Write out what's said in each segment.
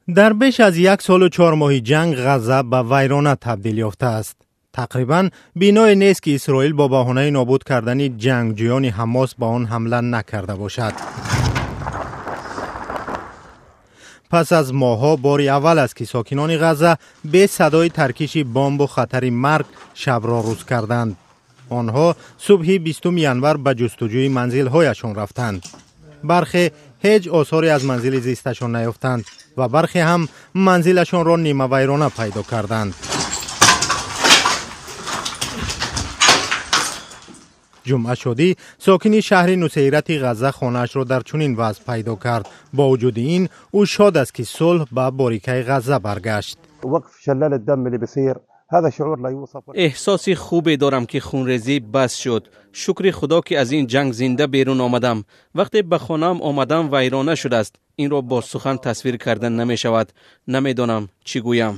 Дар беш аз 1 солу 4 моҳи ҷанг Ғазза ба вайрона табдил ёфтааст. Тақрибан биное нест, ки Исроил бо баҳонаи нобуд кардани ҷангҷӯёни Ҳамос ба он ҳамла накарда бошад. Пас аз моҳҳо бори аввал аст, ки сокинони Ғазза бе садои таркиши бомбу хатари марг шабро рӯз карданд. Онҳо субҳи 20 январ ба ҷустуҷӯи манзилҳояшон рафтанд. Бархе ҳеҷ осоре аз манзили зисташон наёфтанд ва бархе ҳам манзилашонро нимавайрона пайдо карданд. Ҷумъа Шодӣ, сокини шаҳри Нусейрати Ғазза, хонаашро дар чунин вазъ пайдо кард. Бо вуҷуди ин, ӯ шод аст, ки сулҳ ба борикаи Ғазза баргашт. Эҳсоси хубе дорам, ки хунрезӣ бас шуд. Шукри Худо, ки аз ин ҷанг зинда берун омадам. Вақте ба хонаам омадам, вайрона шудааст. Инро бо сухан тасвир кардан намешавад. Намедонам чӣ гӯям.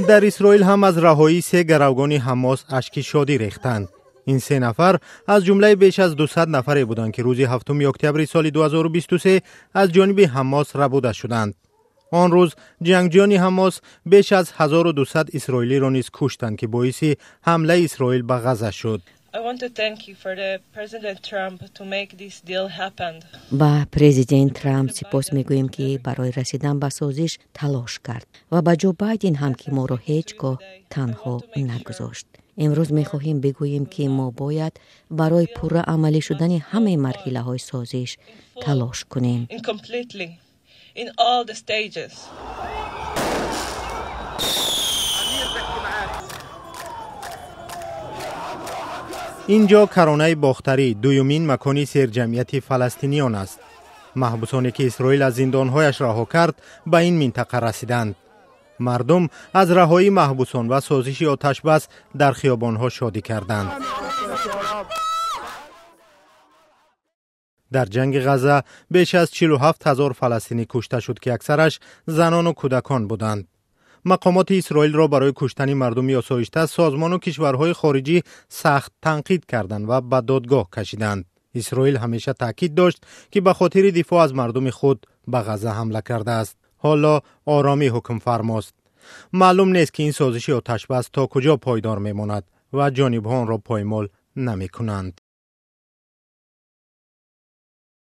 Дар Исроил ҳам аз раҳоии 3 гаравгони Ҳамос ашки шодӣ рехтанд. Ин 3 нафар аз ҷумлаи беш аз 200 нафаре буданд, ки рӯзи 7 октябри соли 2023 аз ҷониби Ҳамос рабуда шуданд. Он рӯз ҷангҷӯёни Ҳамос беш аз 1200 исроилиро низ куштанд, ки боиси ҳамлаи Исроил ба Ғазза шуд. Ба президент Трамп сипос мегӯем, ки барои расидан ба созиш талош кард ва ба Ҷо Байден ҳам, ки моро ҳеҷ гоҳ танҳо нагузошт. Имрӯз мехоҳем бигӯем, ки мо бояд барои пурра амалӣ шудани ҳамаи марҳилаҳои созиш талош кунем. Инҷо каронаи Бохтарӣ, дуюмин макони серҷамъияти фаластиниён аст. Маҳбусоне, ки Исроил аз зиндонҳояш раҳо кард, ба ин минтақа расиданд. Мардум аз раҳоии маҳбусон ва созиши оташбас дар хиёбонҳо шодӣ карданд. Дар ҷанги Ғазза беш аз 47 ҳазор фаластинӣ кушта шуд, ки аксараш занону кӯдакон буданд. Мақомоти Исроилро барои куштани мардуми осоишта созмону кишварҳои хориҷӣ сахт танқид карданд ва ба додгоҳ кашиданд. Исроил ҳамеша таъкид дошт, ки ба хотири дифоъ аз мардуми худ ба Ғазза ҳамла кардааст. Ҳоло оромӣ ҳукмфармост. Маълум нест, ки ин созиши оташбас то куҷо пойдор мемонад ва ҷонибҳо онро поймол намекунанд.